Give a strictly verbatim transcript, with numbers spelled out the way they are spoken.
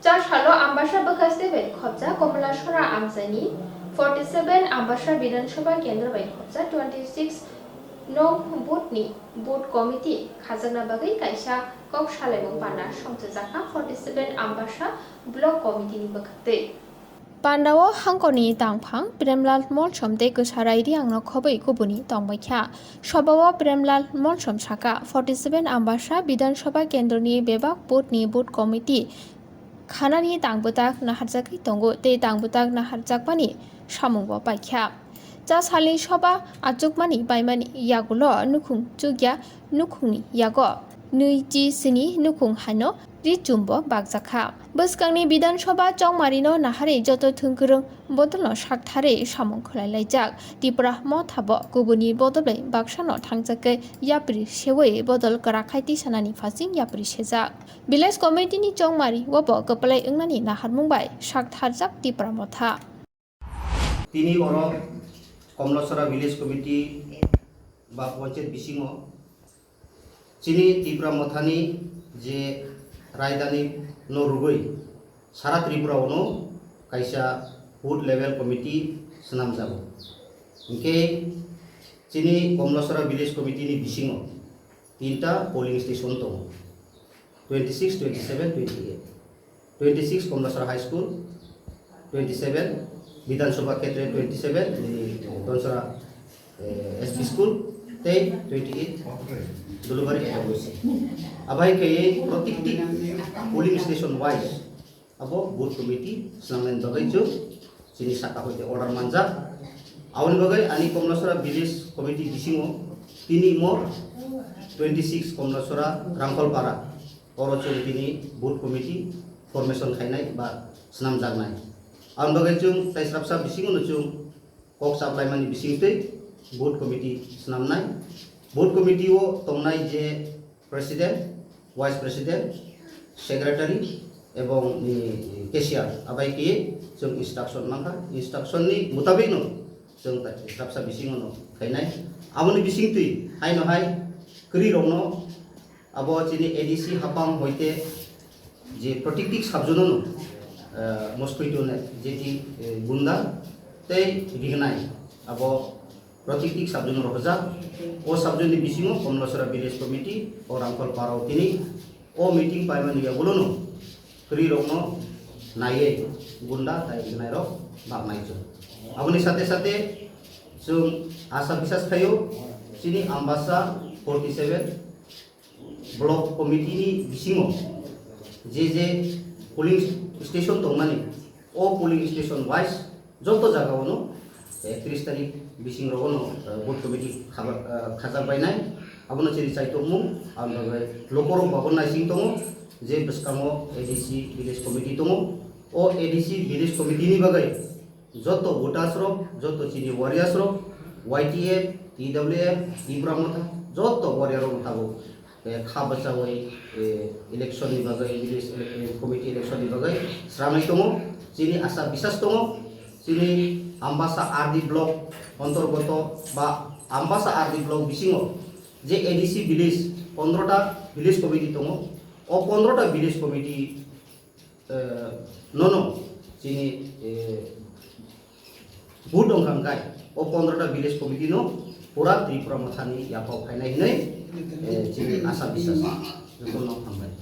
Chasalo Ambasa bwkhaste bai khopjak Komlasora amchaini forty seven Ambasa Bidhan Sabha Kendra bai khopjak twenty six nong booth ni booth committee khajakna bagwi kaisa kok salaimung panda songchajakha forty seven Ambasa Block Committee ni bwkhaktwi. Pandao hangkorni tangphang Premlal Molsom tei Kwsarai Riangno khobwi kubuni tongbaikha. Sobao Premlal Molsom saka, forty seven Ambasa Bidhan Sabha Kendroni bebak booth ni booth committee khanani tangbwtak naharjagwi tongo tei tangbwtak naharjakmani samungbo paikha. Cha salni soba achukmani baimani yagulo nukhung chukya nukhungni yago nui chi sini nukhung haino richumbo bakjakha. Bwskangni Bidhan Sabha chongmarino naharwi joto thwngkwrwng bodolno saktharwi samung khwlailaijak. Tipra Motha bo kubuni bodol bai baksano thangjagwi yapri sewi bodol kwrakhai tisanani phasing yapri sejak. Village Committee ni chongmari obo kwplai wngnani naharmung bai saktharjak Tipra Motha. Tini oro Komlasora Village Committee ba Panchayat bisingo chini Tipra Mothani je raidani no rwgwi sara Tripura ono kaisa booth level committee swnamjago. Hinkhe chini Komlasora Village Committee ni bisingo tinta polling station tongo, twenty six, twenty seven, twenty eight. Twenty six Komlasora High School, twenty seven Bidhan Sabha Khetre, twenty seven ni Donsora, eh, S P School, tei twenty eight Dulubari F W C. Abai khe protikti polling station wise abo booth committee swnamnani bagwi chwng chini saka hoite order manjak. Aboni bagwi ani Komlasora Village Committee bisingo tini mo twenty six Komlasora Rangkholpara oro chwng tini booth committee formation khainai ba swnamjaknai. Aboni bagwi chwng tai srapsa bisingo no chwng kok chaplaimani bisingtwi booth committee swnamnai. Booth committee o tongnai je president, vice president, secretary ebong ni cashier abai khe chwng instruction mankha. Instruction ni mutabik no chwng tai srapsa bisingo no khainai. Aboni bisingtwi haino hai kwrwi rokno abo chini A D C hapang hoite je protikti subzone no, eh, mosquito net, jeti, eh, gunda tei rignai abo protikti subzone rohorjak. O subzone ni bisingo Komlasora Village Committee o Rangkholpara o tini o meeting paimani yagulo no kwrwi rokno naiwi gunda tai rignai rok baknai chwng. Aboni sate sate chwng asa bisas khaio chini Ambasa forty seven Block Committee ni bisingo je je polling station tongmani, o polling station wise joto jaga ono, eh, tris tarik bising rogo no, eh, booth committee khaba-, eh, khajak bainai. Abono chini chaitokmung, ang bagwi lokorok babo naising tongo je bwskango A D C village committee tongo. O A D C village committee ni bagwi joto voters rok, joto chini warriors rok, Y T F, T W F, Tipra Motha, joto warrior rok tabuk, eh, kha bwchawi, eh, election ni bagwi, village ele-, eh, committee election ni bagwi srangwi tongo. Chini asa bisas tongo, chini Ambasa R D block ontorgoto ba Ambasa R D block bisingo je A D C village pondro ta village committee tongo. O pondro ta village committee eh, nono chini, eh, vote wngkha hwnkhe o pondro ta village committee no pura Tripura Mothani yaphao phainai hinwi, eh, chini asa bisas jotono hambai.